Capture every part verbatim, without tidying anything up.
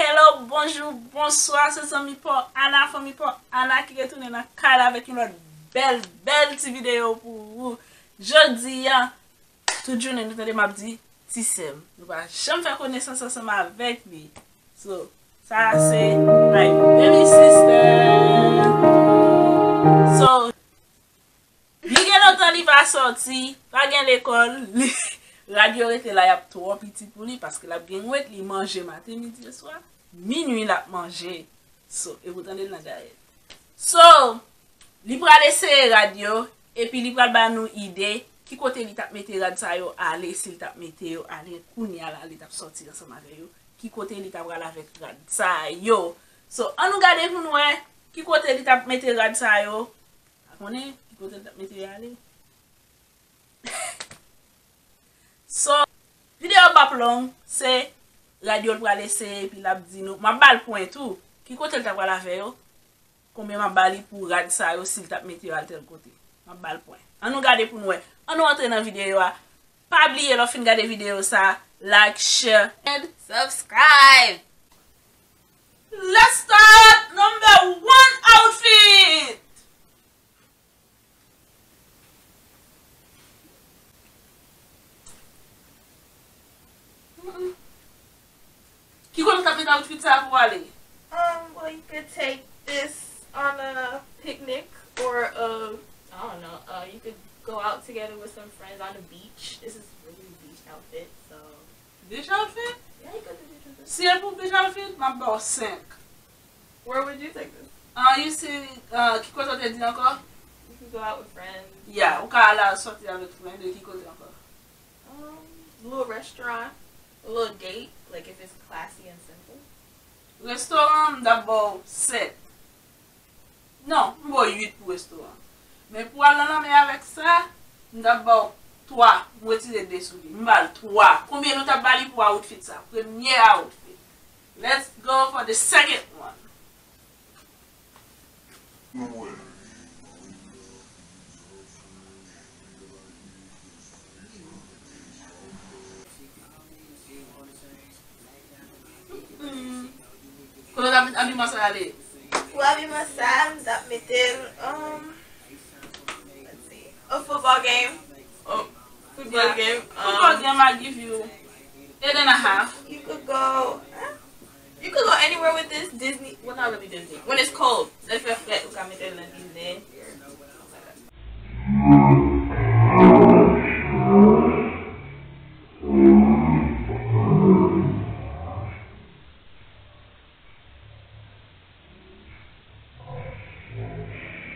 Hello, bonjou, bonswa, se zanmi pa w Ana, fanmi pa w Ana ki retounen nan kay la avèk yon lòt bèl, bèl ti videyo pou ou. Jodi a, tout jounen nou tande m ap di, ti sè m. Nou pa janm fè konesans ansanm avèk li. So, sa a se my baby sister. So, li gen lontan li pa sòti, pa gen lekòl, li, rad yo rete la, y ap twò piti pou li, paske l ap gen wet, li manje maten, midi, e swa, minui l ap manje. So, e pou tande l nan dayèt. So, li pral eseye rad yo, epi li pral ba nou ide ki kote li t ap mete rad sa yo ale, si l t ap mete yo ale kounye a la, li t ap sòti ansanm avè yo, ki kote li ta pral avèk rad sa yo. So, ann nou gade pou n wè ki kote li t ap mete rad sa yo. Pa konnen ki kote l t ap mete yo ale. So, videyo p ap long, se rad yo l pral eseye, epi l ap di nou, m ap ba l pwen tou, ki kote l ta pral avè yo, konbyen m ap ba li pou rad sa yo, si l t ap mete yo al tèl kote. M ap ba l pwen. Ann nou gade pou n wè. Ann nou antre nan videyo a. Pa bliye lè w fin gade videyo sa, like, share, and subscribe. Let's start number one outfit! Mm-mm. Ki kote w t ap met outfit sa pou w ale? Um, well, you could take this on a picnic or a, I don't know, uh, you could go out together with some friends on the beach. This is really beach outfit, so. Beach outfit? Yeah, you could do beach outfit. Si e pou beach outfit, m ap ba w senk. Where would you take this? Ah, you see, ah, ki kote w te di ankò? You can go out with friends. Yeah, ou ka al sòti avèk friend, e ki kote ankò? Um, a little restaurant, a little date, like if it's classy and simple. Restoran, m t ap ba w sèt. Non, m ba w uit pou restoran. Men pou al nan lanmè avèk sa, m t ap ba w twa, m retire de sou li. M ba l twa. Konbyen nou t ap ba li pou outfit sa? Premye outfit. Let's go for the second one. Mm. Kote w t ap met abiman sa ale? Pou abiman sa, m t ap mete l, um, let's see, a football game. Oh, football game. Football game, I give you eight and a half. You could go, huh? You could go anywhere with this. Disney, well, not really Disney. When it's cold, lè l fè frèt, ou ka mete l nan Disney.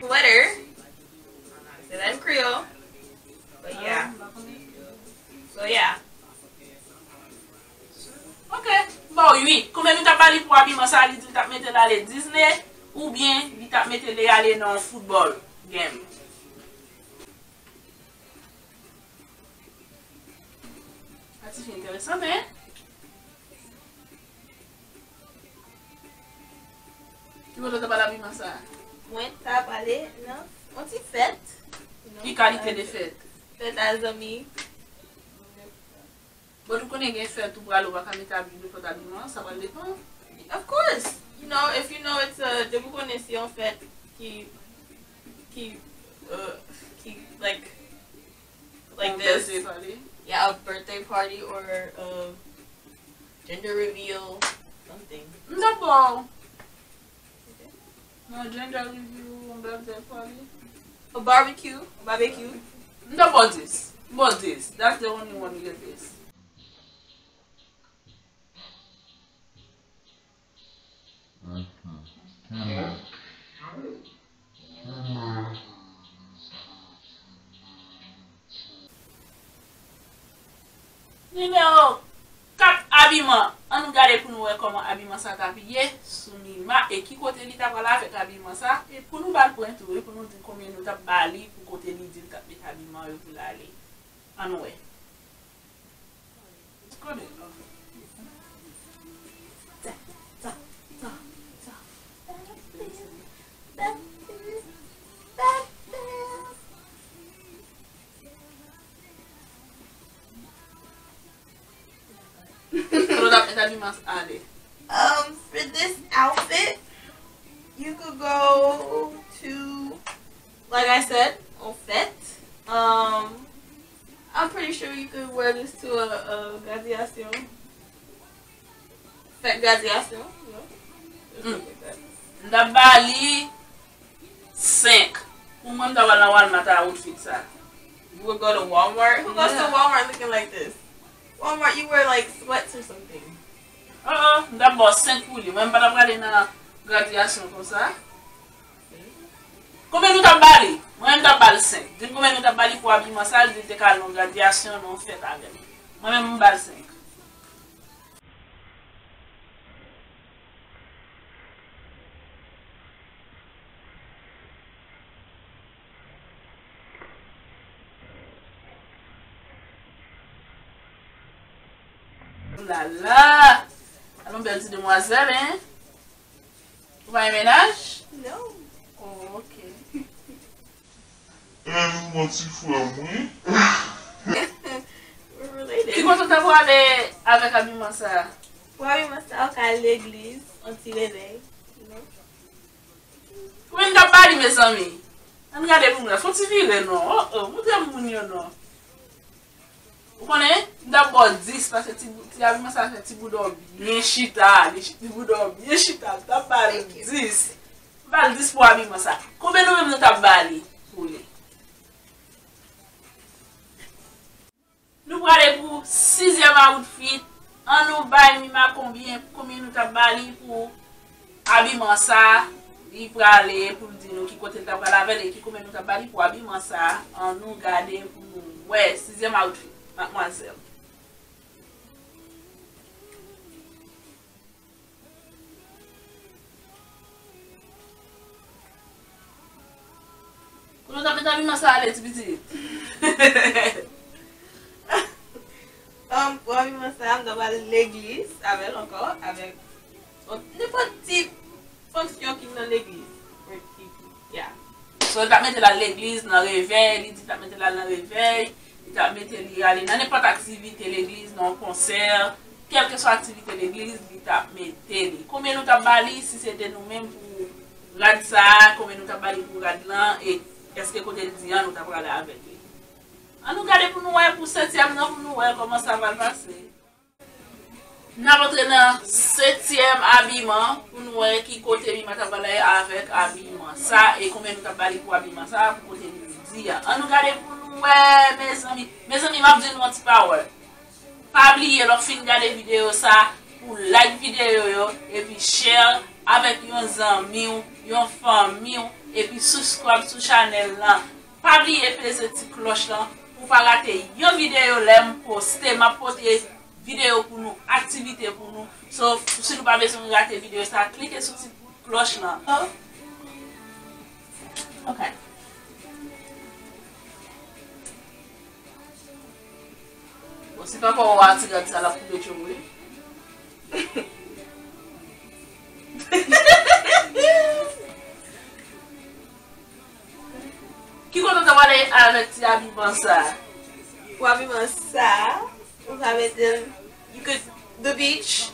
Sweater. Say that in Creole. But yeah. So yeah. Ok. Bon, wi. Konbyen nou t ap ba li pou abiman sa? Li di li t ap mete l ale Disney, oubyen li t ap mete li ale nan yon football game. Sa ti fi enteresan, men. Ki kote w ta pral abiman sa? Mwen ta prale nan yon ti fèt. Ki kalite de fèt? Fèt a zanmi. Bon, ou konnen gen fèt ou prale, ou pa ka mete abi, nenpòt abiman, sa pral depann. Of course. You know, if you know it's a, depi w konnen se yon fèt ki, ki, uh, ki, like, like this. Yon birthday party. Yeah, a birthday party or a gender reveal, something. M dakò. Nan gender reveal, yon birthday party. A barbecue, a barbecue. M dakò dis. M dakò dis. That's the only one you get this. Nimewo kat, abiman. Ann nou gade pou nou wè kòman abiman sa t ap ye sou Mima e ki kote li ta pral avèk abiman sa. E pou nou ba l pwen tou, e pou nou di konbyen nou t ap ba li pou kote li di l t ap met abiman yo pou l ale. Ann wè. Kote w t ap met abiman sa ale? Um, for this outfit, you could go to, like I said, on fèt. Um, I'm pretty sure you could wear this to a, a graduation. Fèt gradyasyon, you know. Just stuff like that. M t ap ba li senk. Pou mwen, m ta pral nan Walmart a outfit sa. You would go to Walmart? Who goes to Walmart looking like this? Walmart, you wear like sweats or something. Oh, oh, m t ap ba w senk pou li. Mwen, m pa t ap prale nan gradyasyon konsa. Konbyen nou t ap ba li? Mwen, m t ap ba l senk. Di m konbyen nou t ap ba li pou abiman sa, li di l te ka al nan gradyasyon, nan yon fèt avè m. Mwen menm, m ba l senk. Lala! Sa yon bèl ti demwazèl, en? Ou pa gen mennaj? No. Oh, ok. Enben nou bon ti frè m wi. We're related. Ki kote w ta prale avèk abiman sa a? Pou abiman sa, ou ka al legliz, yon ti revèy. You know? Konbyen nou t ap ba li, mezanmi? Ann gade pou m wè. Fè yon ti vire non. Oh, oh, montre m moun yo non. Ou konnen, m t ap ba w dis, paske ti, ti abiman sa fè ti bouda w byen chita, li, ti bouda w byen chita, m t ap ba l dis. M ba l dis pou abiman sa. Konbyen nou menm nou t ap ba li pou li? Nou prale pou sizyèm outfit. Ann nou bay Mima konbyen, konbyen nou t ap ba li pou abiman sa, li prale pou l di nou ki kote l ta pral avè l e ki konbyen nou t ap ba li pou abiman sa. Ann nou gade pou nou wè sizyèm outfit, madmwazèl. Kote w t ap met abiman sa ale, ti pitit? Um, pou abiman sa, m ta pral legliz avè l ankò, avèk nenpòt ti fonksyon ki nan legliz. Yeah. So, li t ap mete l al legliz nan revèy, li di li t ap mete l al nan revèy, li t ap mete li ale nan nenpòt aktivite legliz, nan yon konsè, kèlkeswa aktivite legliz, li t ap mete li. Konbyen nou t ap ba li si se te nou menm pou rad sa a, konbyen nou t ap ba li pou rad lan, e èske kote l di an nou t ap prale avèk li? Ann nou gade pou nou wè pou setyèm nan, pou nou wè kòman sa pral pase. N ap antre nan setyèm abiman pou nou wè ki kote Mima ta pral ale avèk abiman sa e konbyen nou t ap ba li pou abiman sa pou kote li di a. Ann nou gade pou nou wè, mezanmi. Mezanmi, m ap di nou yon ti pawòl. Pa bliye, lè w fin gade videyo sa, pou like videyo yo, epi share avèk yon zanmi w, yon fanmi w, epi subscribe sou chanèl lan. Pa bliye peze ti klòch lan pou w pa rate yon videyo lè m poste. M ap pote videyo pou nou, aktivite pou nou. So, si nou pa bezwen rate videyo sa, klike sou ti bout klòch lan. Ok. Bon, se pa kò w a ti gad sa l ap koupe tchoul wi. Ki kote w ta prale avèk ti abiman sa? Pou abiman sa, ou ka mete l, you could, the beach.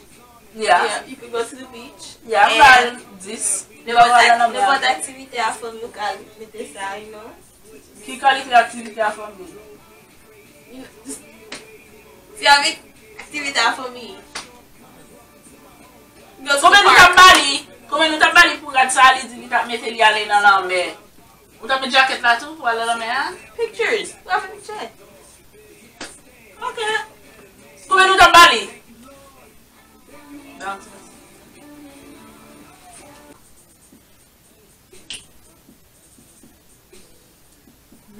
Yeah. Yeah, you could go to the beach. Yeah, m ba l dis. Li pa pral nan lanmè a. Nenpòt aktivite a fanm nou ka mete sa, you know. Ki kalite aktivite a fanmi? You know, just, ti avèk aktivite a fanmi. Go to the Konbyen nou t ap park. Ba li? Konbyen nou t ap ba li pou rad sa a? Li di li t ap mete li ale nan lanmè. Ou t ap met jakèt la tou pou al nan lanmè a? Pictures. Ou ka fè picture. Ok. Konbyen nou t ap ba li?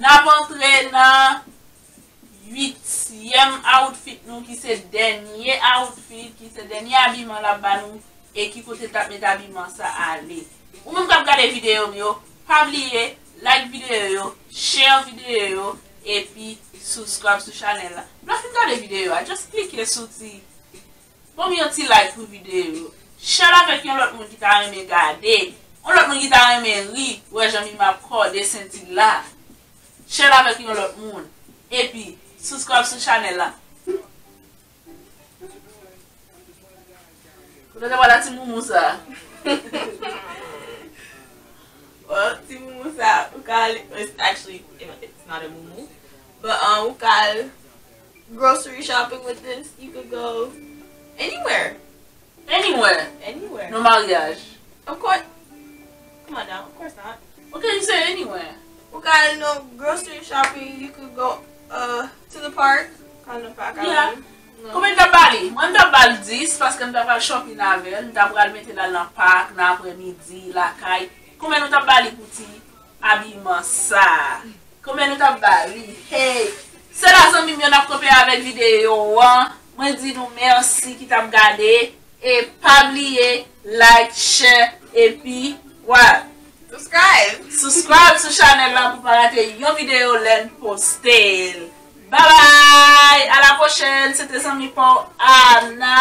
N ap antre nan uityèm outfit nou, ki se dènye outfit, ki se dènye abiman l ap ba nou, e ki kote l t ap met abiman sa ale. Ou menm k ap gade videyo m yo, pa bliye like videyo yo, share videyo yo, epi subscribe sou chanèl la. Lè w fin gade videyo a, just klike sou ti Ban m yon ti like pou videyo yo. Share l avèk yon lòt moun ki ta renmen gade. Yon lòt moun ki ta renmen ri, wè jan Mima ap kòde senti l la. Share l avèk yon lòt moun. Epi, subscribe sou chanèl la. Ou te pral a ti moumou sa? Well, ti moumou sa, ou ka al, it's actually, it's not a moumou, but um, ou ka al grocery shopping with this. You could go anywhere. Anywhere. Anywhere. Nan maryaj. Of course. Come on now, of course not. Okay, you say anywhere. Ou ka al nan grocery shopping, you could go uh, to the park. Ka al nan park. Yeah. Konbyen m t ap ba li? Mwen m t ap ba l dis paske m t ap al shopping avè l. M t ap pral mete l al nan pak, nan aprèmidi, lakay. Konbyen nou t ap ba li pou ti abiman sa? Konbyen nou t ap ba li? Hey! Se la zanmi m yo n ap kanpe avèk videyo an. Mwen di nou mèsi ki t ap gade. E pa bliye like, share, epi what? Subscribe. Subscribe sou chanèl la pou pa rate yon videyo lè n poste l. Bye bye! A la pwochèn! Se te zanmi pa w Ana.